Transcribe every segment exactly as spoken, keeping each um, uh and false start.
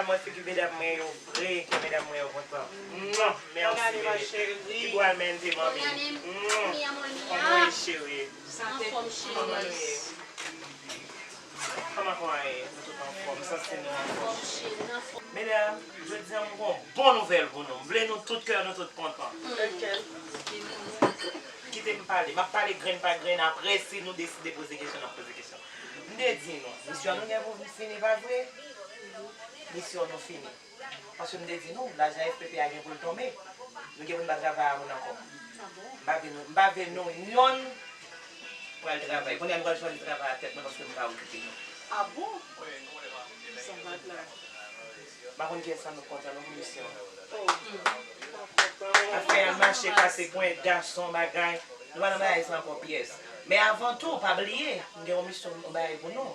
Mwen se ki medam mwen yo vre, ke medam mwen yo kontan. Mwen, mèsi bebe. Igualmente, mami. Mwen, mwen cheri. Kòman nou ye? Kòman nou ye? Nou tout anfòm, santi nou anfòm. Medam, jodi a m gon bon nouvèl pou nou. M vle nou tout kè nou tout kontan. Kite m pale. M ap pale grenn pa grenn, apre si nou deside poze kesyon, n ap poze kesyon. M te di nou, misyon nou gen pou fini, pa vre? Misyon nou fini. Paske m te di nou, lajan F P P a gen pou l tonbe. Nou gen pou n pa travay a moun ankò. M pa vle nou, m pa vle nou yonn pral travay. Kounye a nou pral chwazi travay a tèt nou paske nou pa okipe nou. Ah bon? Sa bat la. M pa konn kiyès sa nou kontan non pou misyon an. Afè a mache pase pwen, gason, bagay. Nou pa nan bagay sa ankò pyès. Men avan tou, pa bliye, m gen yon misyon, yon bagay pou nou.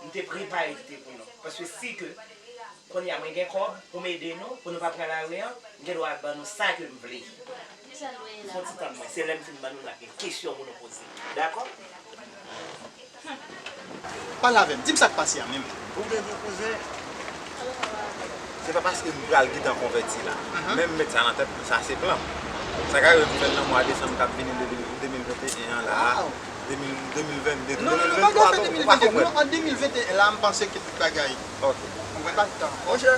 M te prepare kite pou nou. Paske si ke kounye a mwen gen kòb pou m ede nou, pou nou pa pran lari an, m gen dwa ban nou sa ke m vle. Fon ti tann mwen, se lè m fin ban nou n ap gen kesyon pou nou poze. Dakò? Pale avè m, di m sa k pase a menm. Ou gen pou kouzen. Se pa paske m pral gentan konvèti la. Men m met sa nan tèt mwen, sa se plan. Sa ka rive m fè l nan mwa desanm k ap vini de mil venteyen an la a. De mil, de mil vennde, non, non, non, pa de mil vennde, non, an de mil venteyen la, m panse ke tout bagay. Ok. Ou konprann pa tan. Monchè,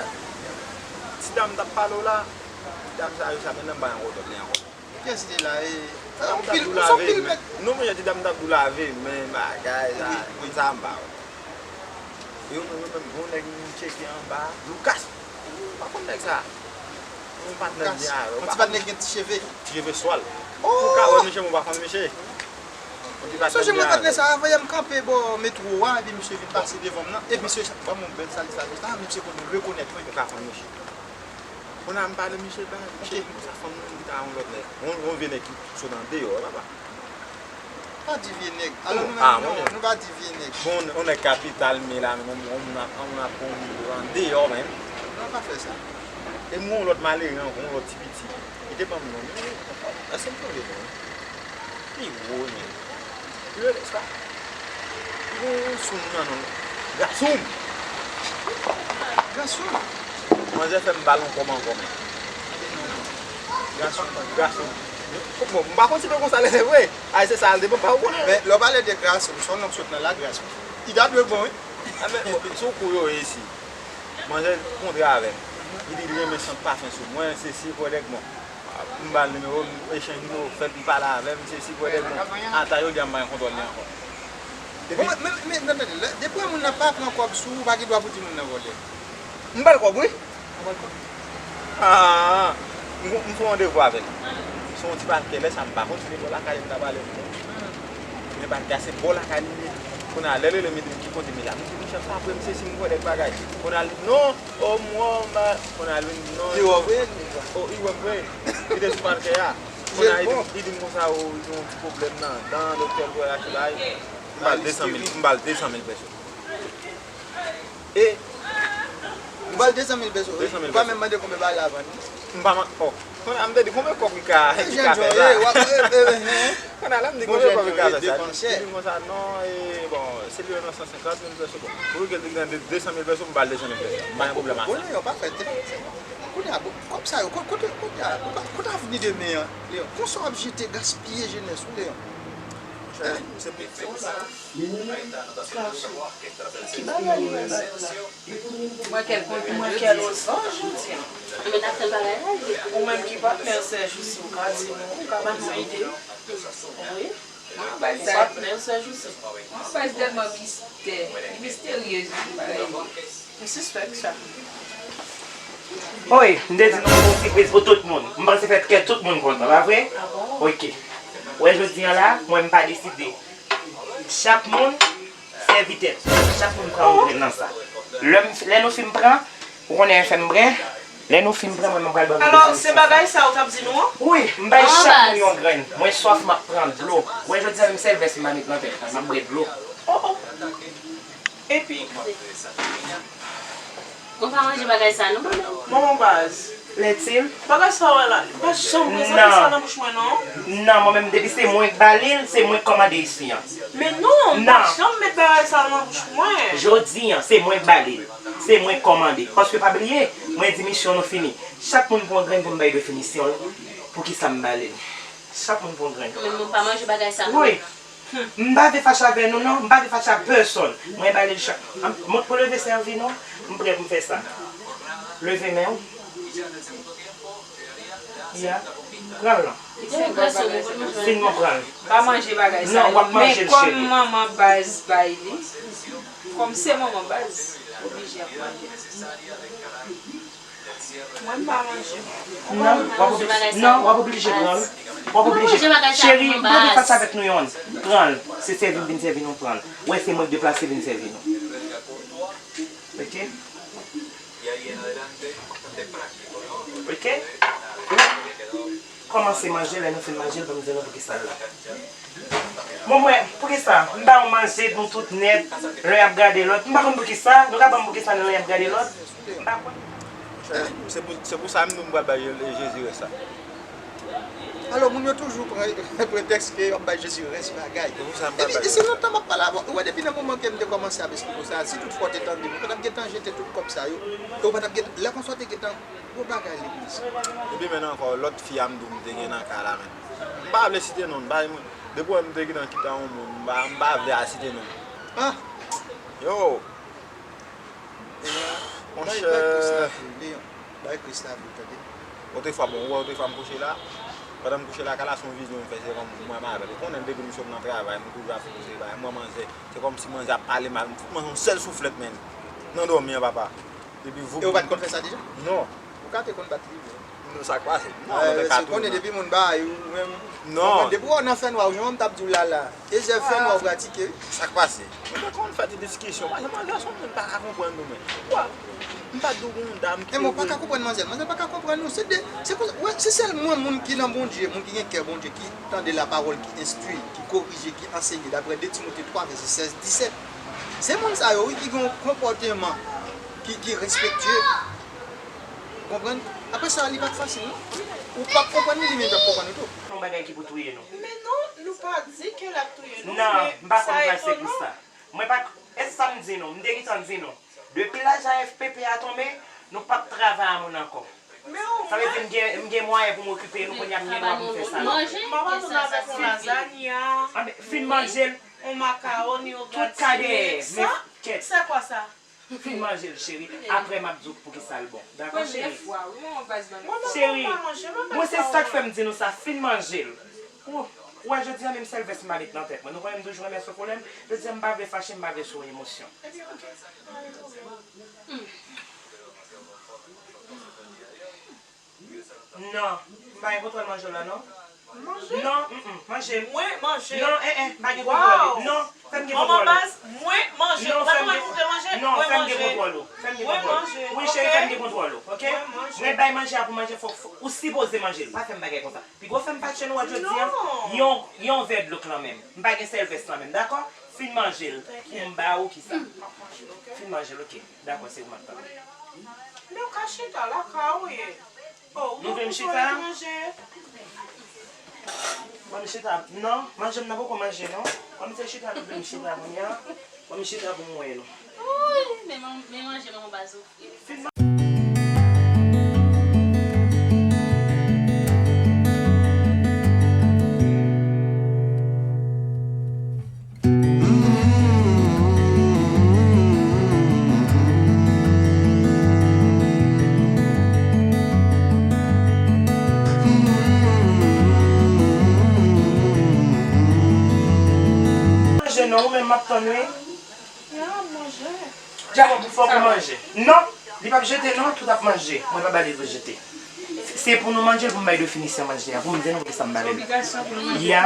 ti dam t ap pale w la, ti dam sa yo, sa menm nan bay yon wòdòt li ankò. Kiyès ki te la? E, anpil, ou se anpil mèt. Non, monchè, ti dam t ap dou lave, men bagay la, konn sa m pa wè. Yo menm, yo menm, gon nèg m tcheke anba, Lucas. Ou pa konn nèg sa? Yon patnè m gen avè w. Yon ti patnè ki gen ti cheve. Ti cheve swal. Ou ka wè misye, men ou pa konn misye. Yon ti patnè m gen avè w. Sonje mwen patnè sa, avanyè m kanpe bò metwo a, epi misye vin pase devan m nan, epi misye ban m yon bèl salitasyon, sa, misye konn rekonèt mwen. Ou ka konn misye. Kounye a m pale misye, ba, misye di konsa fanm nan li ta yon lòt nèg. Yon, yon vye nèg ki sot andeyò, papa. Pa di vye nèg. Alò nou menm, non, nou pa di vye nèg. Bon, yon nèg kapital, men la, yon, yon moun ap, yon moun ap pran yon andeyò menm. Non, pa fè sa. E m yon lòt malere ankò, yon lòt ti piti. Li te ban m non, men, èske m sonje non? Li wo, men. Li rele sa. Li gen yon sou m nan non. Gason! Gason! Manzè fè m ba l yon kòb ankò, men. Gason, gason. Bon, m pa konn si te konsa l rele vre. Ay, se sa l te ban m, pa ou konnen. Men, lè w pale de gason, se yon nonm sot nan lagras. Li ta dwe bon, wi. A, men, bon, sou kou yo ye isi. Manzè kontre avè m. Li di li renmen sant pafen sou mwen, sesi, kwè nèg mwen. M ba l nimewo, m echanj nimewo, fè l pale avè m, sesi, kwè nèg mwen. Ata jodi a m pa gen kontwòl li ankò. Depi... Bon, men, men, men, tande, lè, depi yon moun nan pa pran kòb sou ou, ou pa gen dwa pou di moun nan vòlè. M ba l kòb, wi. Ou ba l kòb? Ah, m, m fè yon randevou avè l. Se yon ti pakè, lè sa m pa konn si se bò lakay li m ta pale pou li. Men pakè a se bò lakay li ye. Kounye a, lè l rele m, li di m ki kote m ye la. M di, monchè, m pa prè, m sesi, m kwè nèg bagay. Kounye a, li di non, o, m wè w, m pa, kounye a, li di non. Li wè w vre? O, li wè m vre. Li te sou pakè a. Kounye a, li di m, li di m konsa, o, li gen yon ti pwoblèm nan dan, doktè l pou rache bay. M ba l de san mil, m ba l de san mil peso. E ou ba l de san mil peso, wi. Ou pa menm mande konbyen bagay la vann, wi. M pa man-, oh. Kounye a m te di konbyen kòb ki ka, ki ka fè sa? Kounye a la m di konbyen kòb ki ka fè sa? Li di konsa, non, e, bon, se li nan san senkant mil peso, bon. Pou li ke l te gen de, de san mil peso, m ba l de san mil peso. M pa gen pwoblèm ak sa. Bon, yo pa fè tèt. Kounye a, bon, kòb sa yo, ko-, kote, kote a, kote avni demen an, Leon? Konsa w ap jete, gaspiye jenès ou, Leon? Hein? Se pou, se pou sa. Gason, ki bagay li menm la? Mwen kè kontan jodi a. Mwen kè kontan jodi a. Mwen ta fè bagay la, li. Ou menm ki patnè Sè Jousi, ou ka di nou, ou ka ban nou ide. Wi. Ou patnè Sè Jousi. Mwen pa tèlman mistè. Li misteryez, wi, bagay li. M sispèk sa. Wi, m te di nou m gon sipriz pou tout moun. M panse fè kè tout moun kontan, pa vre? Ah bon? Ok. Wè jodi a la, mwen m pa deside. Chak moun sèvi tèt. Chak moun pran yon grenn nan sa. Lè m, lè nou fin pran, ou konnen F M pran, lè nou fin pran, mwen menm pral ban nou. Alò, se bagay sa ou t ap di nou an? Wi, m bay chak moun yon grenn. Mwen swaf, m ap pran dlo. Wè jodi a menm sèl vès m pa met nan tèt mwen, m ap bwè dlo. Oh, oh. Epi, mwen pa manje bagay sa non, manman. Manman baz. Lètil. Bagay sa w wè la, li pa janm prezante sa nan bouch mwen non. Non, mwen menm depi se mwen k ba li l, se mwen k kòmande isi an. Men non, m pa janm met bagay sa nan bouch mwen. Jodi an, se mwen k ba li l. Se mwen k kòmande. Paske pa bliye, mwen di misyon nou fini. Chak moun pran grenn pou m bay definisyon l, poukisa m ba li l. Chak moun pran grenn. Men mwen pa manje bagay sa non. Wi. M pa vle fache avè nou non, m pa vle fache a pèsonn. Mwen ba li l chak. An, mwen pou leve sèvi nou, m prè pou m fè sa. Leve men w. Ya. Pran l lan. Fin mwen pran l. Pa manje bagay sa yo. Non, w ap manje l, cheri. Men kòm manman baz bay li, kòm se manman baz, oblije ap manje. Mwen m pa manje. Non, w ap oblije, non, w ap oblije pran l. W ap oblije. Cheri, m pa vle fache avèk nou yonn. Pran l. Se sèvi m vin sèvi nou, pran l. Wè, se mwen k deplase vin sèvi nou. Ok? Ok? Ou kòmanse manje, lè nou fin manje, ban m di nou poukisa l la. Mwen, mwen, poukisa? M ba nou manje, nou tout nèt, lè y ap gade lòt. M pa konn poukisa, nou ka ban m poukisa, lè y ap gade lòt. M pa konn. Se pou, se pou sa menm nou pral bay Jezi rès la. Alò, moun yo toujou pran pretèks ke y ap bay Jezi rès bagay. Se pou sa m pral bay. Epi, se lontan m ap pale avè w. Ou wè, depi nan moman ke m te kòmanse ap esplike w sa, si tout fwa w te tande m, ou pa t ap gentan jete tout kòb sa yo. E ou pa t ap gentan, lè konsa w te gentan gwo bagay legliz. Epi menm ankò, lòt fi a m tou m te gen nan kay la menm. M pa vle site non l, m pa, depi w wè m te gentan kite yon moun, m pa, m pa vle al site non l. Ah! Yo! Monchè. Bay, bay Kris lavi w, tande. Otrefwa, bon, ou wè otrefwa m kouche la. Pandan m kouche lakay la, se yon vizyon m fè, se kòm mwen m avè l. Ou konnen depi m sot nan travay, m toujou ap fè kouche bagay. M wè manzè, se kòmsi manzè ap pale mal. M fout manzè yon sèl souflèt, menn. Nan dòmi an, papa. Epi voup. E ou pa t konn fè sa deja? Non. Ou ka te konn bat li vre. Non, sa k pase? Non, mwen pa ka tou, non. Konnen depi moun ba ou menm. Non. Depi w nan fènwa, ou jwenn m t ap di w la la. E zèv fènwa ou pratike, wi. Sa k pase? Mwen pa konn fè ti diskisyon. Mwen, mwen, gason, mwen pa ka konprann nou, men. Wa, m pa di w gon dam ki. E mwen pa ka konprann manzèl. Manzèl pa ka konprann nou. Se de, se konsa, wè, se sèl mwen, moun ki nan Bondye, moun ki gen kè Bondye, ki tande lapawòl, ki enstwi, ki korije, ki ansenye, daprè de Timote twa, vèsè sèz, disèt. Se moun sa yo, wi, ki gen yon konpòteman ki, ki respektye. Ou konprann? Apre sa, li pa t fasil, non. Ou p ap konprann li, li menm p ap konprann ou tou. Yon bagay ki pou touye nou. Men non, nou pa di ke l ap touye nou, non, men m pa konn pase pou sa. Mwen pa, e sa m di nou, m te gentan di nou. Depi laj A F P P a tonbe, nou p ap travay a moun ankò. Sa vle di m gen, m gen mwayen pou m okipe nou, kounye a m gen dwa pou m fè sa. Mwen pa konn avèk yon lazanya. Anben, fin manje l. On macaroni au gratin. Tout ka dèyè, men kèt. C'est quoi ça? Fin manje l, cheri. Apre, m ap di w poukisa l bon. Dakò, cheri? Premye fwa, wi, manman baz ban nou. Cheri, mwen, se sa k fè m di nou sa, fin manje l. Ou, ou wè, jodi a, menm sèl vès m pa met nan tèt mwen. Nou konnen m toujou renmen sou koulè m. Jodi a, m pa vle fache, m pa vle sou emosyon. Non, m pa gen kontwòl manje w la, non. Manje? Non, mm, mm, manje. Mwen manje. Non, eh, eh, m pa gen kontwòl ou. Non, fè m gen kontwòl ou. Manman baz, mwen manje. Non, fè m gen, non, fè m gen kontwòl ou. Fè m gen kontwòl ou. Wi, cheri, fè m gen kontwòl ou, ok? Mwen bay manje a pou manje, fòk, fòk, ou sipoze manje l. Pa fè m bagay konsa. Pi gwo fè m fache nou wè jodi a. Yon, yon vè dlo k lan men m. M pa gen sèl vès lan men m, dakò? Fin manje l. Pou m ba ou kisa. Fin manje l, ok. Dakò, se ou m ap tande. Men w ka chita lakay ou ye. Oh, ou tankou w etranje. Ban m chita. Non, manje m nan poko manje, non. Ban m se chita nou vle m chita kounye a. Ban m chita pou m wè nou. Wouy, men man-, men manje manman baz ofri. Manje non, ou menm m ap tann wi. Non, manje. Djabon pou fòk ou manje. Non, li p ap jete non, tout ap manje. Mwen pa ba li pou jete. Se pou nou manje l, pou m bay definisyon manje a, pou m di nou poukisa m ba li l. Obligasyon pou nou manje. Ya.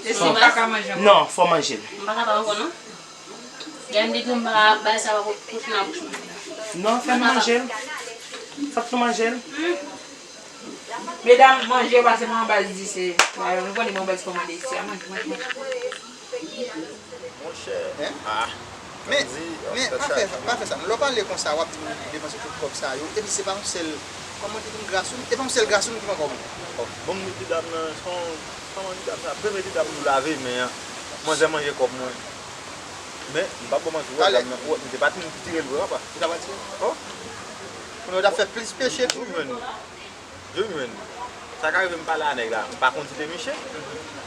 E si w pa ka manje ankò? Non, fò w manje l. M pa kapab ankò non. Gade m depi m pa bay sa pa pou, pou fin nan bouch mwen. Non, fè nou manje l. Fòk nou manje l. Medam, manje yo pase manman baz di se, nou konnen manman baz kòmande isi a, manje, manje, manje. Monchè. Hein? Ah. Men, men, pa fè, pa fè sa. Lè w pale konsa, w ap di moun depanse tout kòb sa yo. Epi se pa yon sèl, kòman te di m, gason, e pa yon sèl gason ki pran kòb ou. Bon, bon, ti dam nan, se yon, kòman ti dam sa? Premye ti dam nou lave men an. Manzè manje kòb mwen. Men, m p ap ba w manti, ou wè dam nan, ou wè, m te pa t moun ki tire l vre, papa. Ou ta pral tire? Oh. Kounye a w t ap fè plis peche tou. Ou jwenn li. Yo jwenn. Sa ka rive m pale a nèg la, m pa konn si te Miche.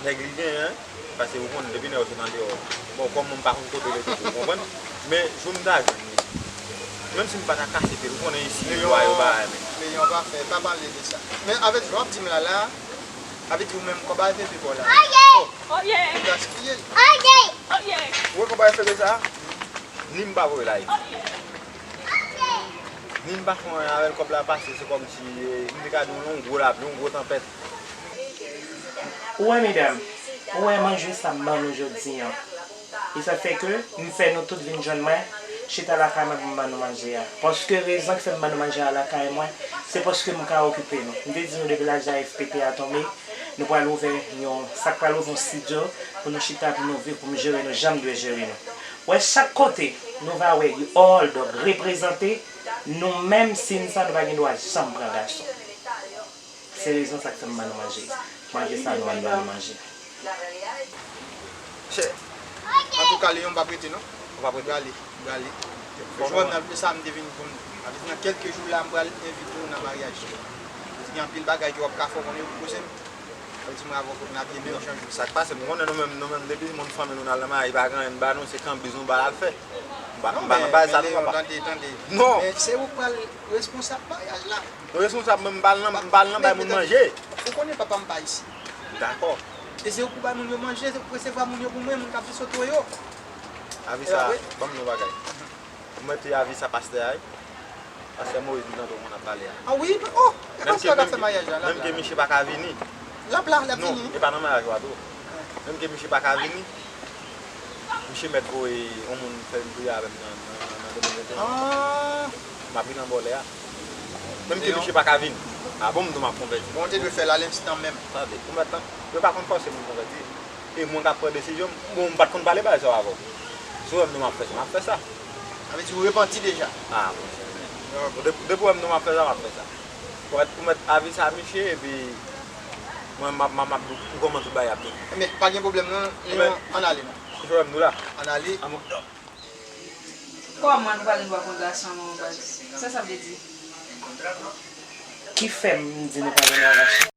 Nèg li genyen, paske ou konnen depi nèg yo sot andeyò. Bon, kòm mwen m pa konn kote l ete tou, ou konprann? Men, jou m ta jwenn li, menm si m pa ta kase pye l, ou konnen isi, lwa yo pa renmen. Leyon pa fè, pa pale de sa. Men avèk jan w ap di m la, la, sa vle di ou menm kòb a F F P pa w la. Oh, ou gaspiye l. Ou wè kòb a F F P sa? Ni m pa voye l Ayiti. Ni m pa fè anyen avè l, kòb la pase, se kòmsi, eh, m te ka di w yon gwo lapli, yon gwo tanpèt. Ou wè, medam, ou wè manje sa m ban nou jodi a. E sa fè ke m fè nou tout vin jwenn mwen, chita lakay mwen pou m ban nou manje a. Paske rezon k fè m ban nou manje a lakay mwen, se paske m ka okipe nou. M te di nou depi laj A F P P a tonbe, nou pral ouvè yon, sa k pral ouvè yon estidyo pou nou chita, pou nou viv, pou m jere nou jan m dwe jere nou. Wè, chak kote nou va wè Old Dog reprezante, nou menm, si n sa, nou pa gen dwa janm pran gason. Se rezon sa k fè m ban nou manje. Manje sa nou ann ban nou manje. Chè, antouka, Leyon, m p ap rete, non. Ou p ap rete? M prale, m prale. Jwenn nan, sa m te vin konn. Avèk nan kèlke jou la, m pral envite w nan maryaj. Gen anpil bagay ke w ap ka fè, w konnen, pou koze m. Sa vle di mwen avè w fòk n abiye menm jan jou. Sa k pase, m konnen nou menm, nou menm, depi moun fanmi nou n al nan maryaj, pa gen anyen n ba nou, se kanbiz nou ba l al fè. M pa, m pa nan bagay sa non, papa. Non, men, men Leyon, tande, tande. Non. Men se ou k pral responsab maryaj la. Responsab, mwen, m pa al nan, m pa al nan bay moun manje. Ou konnen papa m pa isi. Dakò. E se ou pou bay moun yo manje, se ou pou resevwa moun yo pou mwen, moun k ap vin sot woyo. Avi sa, ban m yon bagay. Ou mete avi sa pastè a, wi. Pastè Moïse, m tande w konn ap pale a. Ah wi, oh, e pastè a k ap fè maryaj la, l ap la. Menm ke misye pa ka vini. L ap la, l ap vini. Non, e pa nan maryaj ou a tou. Menm ke misye pa ka vini, misye mèt voye yon moun fè vin priye avè m nan, nan, nan, nan de mil venteyen. Ah. M ap vin anba w lè a. Menm ke misye pa ka vin. Ah bon, m di w m ap konvèti. Bon, w te dwe fè l alenstan menm. Tande, ou mèt tan. Yo pa konn fòse moun konvèti. E mwen k ap pran desizyon m. Bon, m pa t konn pale bagay sa yo avè w. Si w wè m di w m ap fè sa, m ap fè sa. Sa vle di ou repanti deja? Ah, monchè. Bon, depi, depi w wè m di w m ap fè sa, m ap fè sa. Ou mèt, ou mèt avi sa misye, epi mwen, m ap, m ap, m ap di w kòman tout bagay ap vini. Men, pa gen pwoblèm non, Leyon, ann ale non. Ki pwoblèm nou la? Ann ale. Kòman nou pa gen dwa pran gason non, baz? Sa sa vle di? Ki fè m di nou pa gen dwa gason?